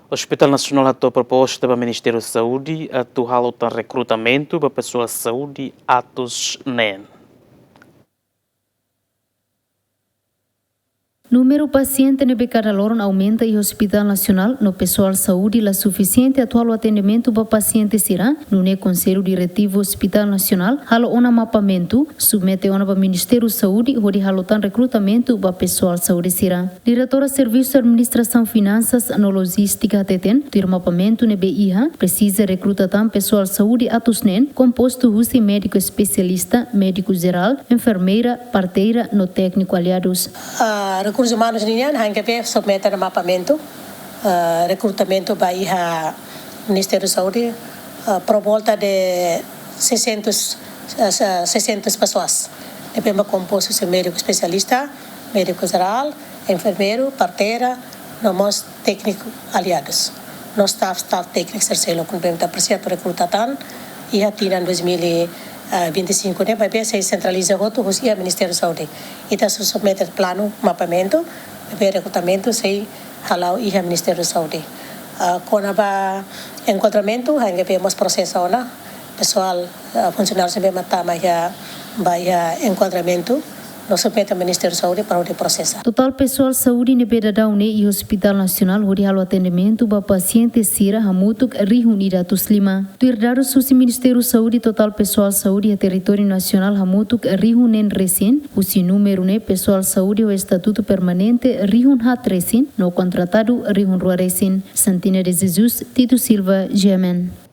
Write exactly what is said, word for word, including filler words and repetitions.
Hospital Nasionál hato'o proposta ba Ministériu Saúde atu halo tan rekrutamentu ba pesoál saúde atus neen. Númeru pasiente ne'ebé kada loron aumenta iha Hospital Nasionál no pesoál saúde la sufisiente atu halo atendimentu ba pasiente sira, nune'e Konsellu Diretivu Hospital Nasionál halo ona mapamentu, submete ona ba Ministériu Saúde hodi halo tan rekrutamentu ba pesoál saúde sira. Diretora Servisu Administrasaun Finansas no Lojístika hateten, tuir mapamentu ne'ebé iha, presiza rekruta tan pesoál saúde atus neen, kompostu husi médiku espesialista, médiku jerál, enfermeira, parteira no tékniku aliadus. Ah, rekursus umanus nian, HNGV submete ona mapamentu, ah, rekrutamentu ba iha Ministériu Saúde, ah, por volta de seiscentos, ah, seiscentos pessoas. Ne'ebé mak kompostu husi médiku espesialista, médiku jerál, enfermeiru, parteira, no mós tékniku aliadus. No staff, staff tékniku sira seluk ne'ebé ita presiza rekruta tan, iha tinan dois mil e vinte e cinco ne'e, maibé sei sentraliza hotu husi iha Ministériu Saúde. Ita sei submete planu mapamentu, maibé rekrutamentu sei hala'o iha Ministériu Saúde. Ah, kona-ba enkuadramentu, HNGV mós prosesa ona pesoál, ah, funsionáriu ne'ebé mak tama iha, ba iha enkuadramentu, no submete Ministériu Saúde para hodi prosesa. Totál pesoál saúde ne'ebé daudaun ne'e iha Hospital Nasionál hodi halo atendimentu ba pasiente sira hamutuk rihun ida atus lima. Tuir dadus husi Ministériu Saúde, totál pesoál saúde iha territóriu nasionál hamutuk rihun neen resin, husi númeru ne'e pesoál saúde ho estatutu permanente rihun haat resin, no kontratadu rihun rua resin. Santina de Jesus, Tito Silva, GMN.